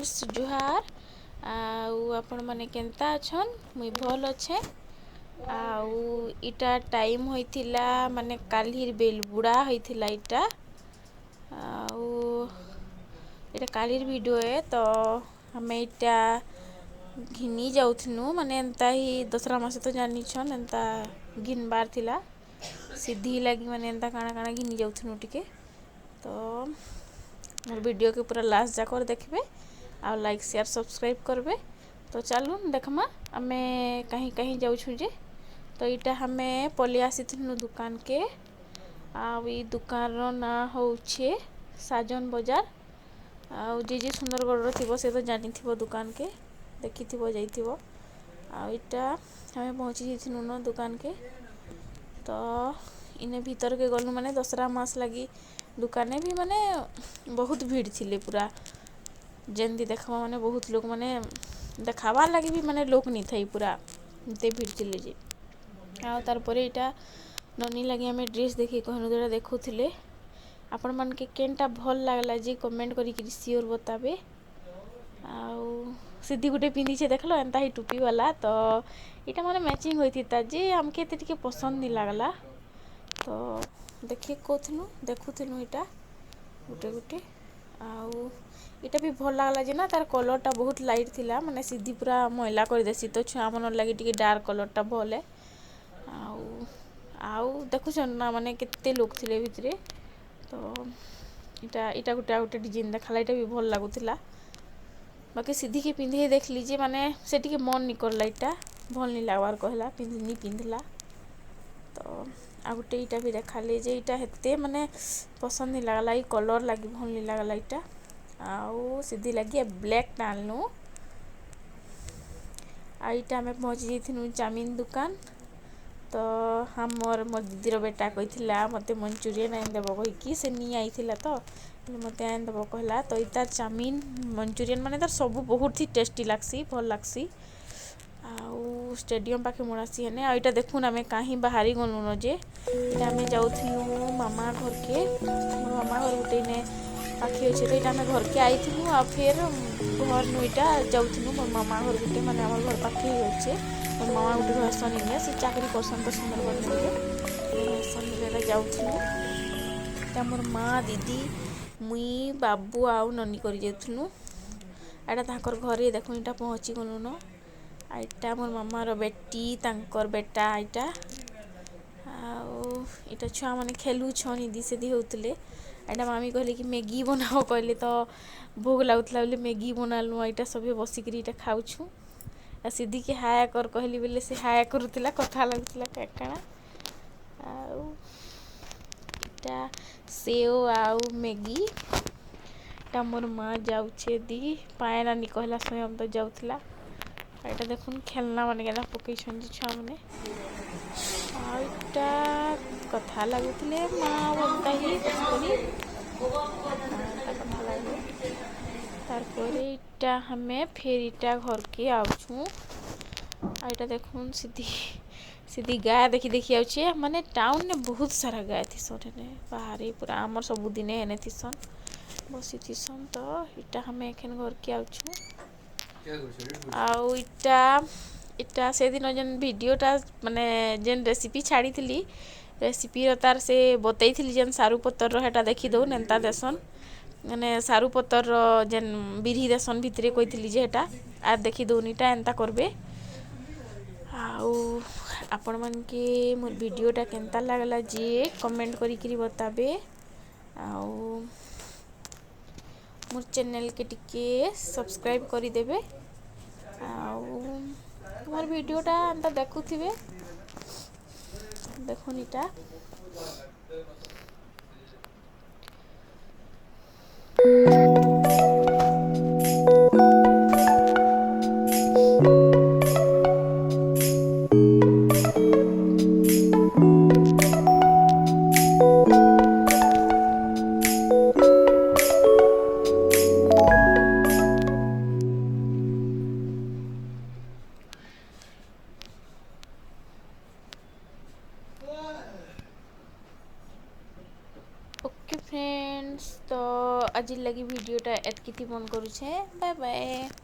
Friends, ଜୁହାର। ଆଉ ଆପଣମାନେ କେନ୍ତା ଅଛନ୍? ମୁଇଁ ଭଲ୍ ଅଛେ। ଆଉ ଇଟା ଟାଇମ୍ ହୋଇଥିଲା, ମାନେ କାଲିର ବେଲବୁଡ଼ା ହେଇଥିଲା ଇଟା। ଆଉ ଏଇଟା କାଲିର ଭିଡ଼ିଓ ଏ। ତ ଆମେ ଇଟା ଘିନି ଯାଉଥିନୁ, ମାନେ ଏନ୍ତା ହି ଦଶହରା ମାସ ତ ଜାନିଛନ୍, ଏନ୍ତା ଘିନବାର ଥିଲା ସିଦ୍ଧି ଲାଗି, ମାନେ ଏନ୍ତା କାଣା କାଣା ଘିନି ଯାଉଥିନୁ ଟିକେ। ତ ମୋର୍ ଭିଡ଼ିଓକେ ପୁରା ଲାଷ୍ଟ ଯାକର ଦେଖିବେ ଆଉ ଲାଇକ୍, ସେୟାର, ସବସ୍କ୍ରାଇବ୍ କରବେ। ତ ଚାଲୁନ୍ ଦେଖମା ଆମେ କାହିଁ କାହିଁ ଯାଉଛୁଁ ଯେ। ତ ଏଇଟା ଆମେ ପଲେଇ ଆସିଥିଲୁ ଦୁକାନକେ। ଆଉ ଏଇ ଦୁକାନର ନାଁ ହଉଛେ ସାଜନ ବଜାର। ଆଉ ଯେ ଯେ ସୁନ୍ଦରଗଡ଼ର ଥିବ, ସେ ତ ଜାନିଥିବ, ଦୁକାନକେ ଦେଖିଥିବ, ଯାଇଥିବ। ଆଉ ଇଟା ଆମେ ପହଞ୍ଚି ଯାଇଥିନୁ ନ ଦୁକାନକେ। ତ ଇନେ ଭିତରକେ ଗଲୁ, ମାନେ ଦଶହରା ମାସ ଲାଗି ଦୁକାନେ ବି ମାନେ ବହୁତ ଭିଡ଼ ଥିଲେ ପୁରା। ଯେନ୍ତି ଦେଖବା, ମାନେ ବହୁତ ଲୋକ, ମାନେ ଦେଖାବାର୍ ଲାଗି ବି ମାନେ ଲୋକ ନି ଥାଇ, ପୁରା ଏତେ ଭିଡ଼ ଥିଲେ ଯେ। ଆଉ ତାର୍ ପରେ ଏଇଟା ନନି ଲାଗି ଆମେ ଡ୍ରେସ୍ ଦେଖି କହିନୁ, ଯେଟା ଦେଖୁଥିଲେ। ଆପଣମାନକେ କେନ୍ଟା ଭଲ୍ ଲାଗଲା ଯେ, କମେଣ୍ଟ କରିକିରି ସିଓର ବତାବେ। ଆଉ ସିଦ୍ଧି ଗୋଟେ ପିନ୍ଧିଛେ, ଦେଖଲ, ଏନ୍ତା ହି ଟୁପି ବାଲା। ତ ଏଇଟା ମାନେ ମ୍ୟାଚିଂ ହୋଇଥିତା ଯେ, ଆମକେ ଏତେ ଟିକେ ପସନ୍ଦ ନି ଲାଗଲା। ତ ଦେଖି କହୁଥିନୁ, ଦେଖୁଥିନୁ ଏଇଟା ଗୋଟେ ଗୋଟେ। ଆଉ ଏଇଟା ବି ଭଲ୍ ଲାଗଲା ଯେ ନା, ତାର କଲର୍ଟା ବହୁତ ଲାଇଟ୍ ଥିଲା, ମାନେ ସିଦ୍ଧି ପୁରା ମଇଲା କରିଦେସି। ତ ଛୁଆମାନର ଲାଗି ଟିକେ ଡାର୍କ କଲର୍ଟା ଭଲ୍ ଏ। ଆଉ ଆଉ ଦେଖୁଛନ୍ ନା, ମାନେ କେତେ ଲୋକ ଥିଲେ ଭିତରେ। ତ ଏଇଟା ଗୋଟେ ଆଉ ଗୋଟେ ଡିଜାଇନ୍ ଦେଖାଲା, ଏଇଟା ବି ଭଲ୍ ଲାଗୁଥିଲା। ବାକି ସିଧିକେ ପିନ୍ଧେଇ ଦେଖିଲି ଯେ, ମାନେ ସେ ଟିକେ ମନ୍ ନି କରଲା, ଏଇଟା ଭଲ୍ ନି ଲାଗବାର୍ କହିଲା, ନି ପିନ୍ଧଲା। ତ ଆଉ ଗୋଟେ ଏଇଟା ବି ଦେଖାଲେ ଯେ, ଏଇଟା ହେତେ ମାନେ ପସନ୍ଦ ନି ଲାଗଲା, ଏଇ କଲର୍ ଲାଗି ଭଲ୍ ନି ଲାଗଲା ଏଇଟା। ଆଉ ସିଧି ଲାଗି ବ୍ଲାକ୍ଟା ଆଣିଲୁ। ଆଉ ଏଇଟା ଆମେ ପହଞ୍ଚି ଯାଇଥିନୁ ଚାଉମିନ୍ ଦୁକାନ। ତ ଆମର୍ ମୋର୍ ଦିଦିର ବେଟା କହିଥିଲା ମୋତେ ମଞ୍ଚୁରିଆନ୍ ଆଣିଦେବ କହିକି, ସେ ନି ଆଇଥିଲା, ତ ମୋତେ ଆଣିଦେବ କହିଲା। ତ ଇତାର ଚାଉମିନ୍, ମଞ୍ଚୁରିଆନ୍, ମାନେ ତାର ସବୁ ବହୁତ ହି ଟେଷ୍ଟି ଲାଗ୍ସି, ଭଲ୍ ଲାଗ୍ସି। ଆଉ ଷ୍ଟାଡିୟମ୍ ପାଖେ ମଣାସି ହେନେ। ଆଉ ଏଇଟା ଦେଖୁନ୍, ଆମେ କାହିଁ ବାହାରି ଗଲୁନ ଯେ। ଏଇଟା ଆମେ ଯାଉଥିଲୁ ମାମା ଘରକେ। ମୋର୍ ମାମା ଘର ଗୋଟେ ଇନେ ପାଖେ ଅଛେ। ତ ଏଇଟା ଆମେ ଘରକେ ଆଇଥିଲୁ ଆଉ ଫେର୍ ଘରନୁ ଏଇଟା ଯାଉଥିଲୁ ମୋର୍ ମାମା ଘର ଗୋଟେ, ମାନେ ଆମର୍ ଘର ପାଖେ ହିଁ ଅଛେ। ମୋର୍ ମାମା ଗୋଟେ ରହେସନ୍ ଇନେ, ସେ ଚାକିରି କରସନ୍ ତ ସୁନ୍ଦରଗଡ଼ ଗୋଟେ ରହେସନ୍। ଏଇଟା ଯାଉଥିଲୁ। ଏଇଟା ମୋର୍ ମା, ଦିଦି, ମୁଇଁ, ବାବୁ ଆଉ ନନି କରି ଯାଉଥିଲୁ। ଏଇଟା ତାଙ୍କର ଘରେ ଦେଖୁନ୍, ଏଇଟା ପହଞ୍ଚି ଗଲୁନ। ଆଉ ଏଇଟା ମୋର୍ ମାମାର ବେଟି, ତାଙ୍କର ବେଟା ଏଇଟା। ଆଉ ଏଇଟା ଛୁଆମାନେ ଖେଲୁଛନ୍, ଇଦି ସିଦି ହଉଥିଲେ। ଏଇଟା ମାମି କହିଲେ କି ମ୍ୟାଗି ବନାଅ କହିଲେ, ତ ଭୋଗ ଲାଗୁଥିଲା ବୋଲି ମ୍ୟାଗି ବନାଲୁ। ଏଇଟା ସଭେ ବସିକିରି ଏଇଟା ଖାଉଛୁ। ଆଉ ସିଧିକି ହାଏ କର କହିଲି ବେଲେ ସେ ହାଏ କରୁଥିଲା, କଥା ଲାଗୁଥିଲା କାଣା। ଆଉ ଏଇଟା ସେଓ ଆଉ ମ୍ୟାଗି। ଏଇଟା ମୋର୍ ମା ଯାଉଛେ ଦି ପାଏନ୍ ଆନି କହିଲା ସ୍ୱୟଂ, ତ ଯାଉଥିଲା। ଆଉ ଏଇଟା ଦେଖୁନ୍, ଖେଲନା ମାନେ କେନ୍ତା ପକେଇଛନ୍ ଯେ ଛୁଆମାନେ। ଆଉ ଏଇଟା କଥା ଲାଗୁଥିଲେ ମା ଆଉ ଏନ୍ତା ହି ବସିକରି ଏନ୍ତା କଥା ଲାଗଲେ। ତାରପରେ ଇଟା ଆମେ ଫେର୍ ଇଟା ଘରକେ ଆଉଛୁଁ। ଆଉ ଏଇଟା ଦେଖୁନ୍, ସିଧି ସିଧି ଗାଏ ଦେଖି ଦେଖି ଆଉଛେ। ମାନେ ଟାଉନ୍ରେ ବହୁତ ସାରା ଗାଏ ଥିସନ୍ ହେନେ ବାହାରେ ପୁରା, ଆମର୍ ସବୁଦିନେ ହେନେ ଥିସନ୍, ବସିଥିସନ୍। ତ ଇଟା ଆମେ ଏଖେନ୍ ଘରକେ ଆଉଛୁଁ। ଆଉ ଇଟା ଇଟା ସେଦିନ ଯେନ୍ ଭିଡ଼ିଓଟା, ମାନେ ଯେନ୍ ରେସିପି ଛାଡ଼ିଥିଲି, ରେସିପିର ତାର୍ ସେ ବତେଇଥିଲି ଯେନ୍ ସାରୁ ପତରର, ହେଟା ଦେଖିଦଉନ୍ ଏନ୍ତା ଦେସନ୍, ମାନେ ସାରୁ ପତରର ଯେନ୍ ବିରି ଦେସନ୍ ଭିତରେ କହିଥିଲି ଯେ, ହେଟା ଆର୍ ଦେଖିଦଉନ୍, ଇଟା ଏନ୍ତା କରବେ। ଆଉ ଆପଣମାନକେ ମୋର୍ ଭିଡ଼ିଓଟା କେନ୍ତା ଲାଗଲା ଯେ, କମେଣ୍ଟ କରିକିରି ବତାବେ। ଆଉ ମୋର୍ ଚ୍ୟାନେଲ୍କେ ଟିକେ ସବସ୍କ୍ରାଇବ୍ କରିଦେବେ ଆଉ ମୋର୍ ଭିଡ଼ିଓଟା ଏନ୍ତା ଦେଖୁଥିବେ। ଦେଖୁନ୍ ଇଟା। ଓକେ। ଓକେ ଫ୍ରେଣ୍ଡସ୍, ତ ଆଜିର୍ ଲାଗି ଭିଡ଼ିଓଟା ଏତ୍କିଥି ବନ୍ଦ କରୁଛେଁ। Bye bye.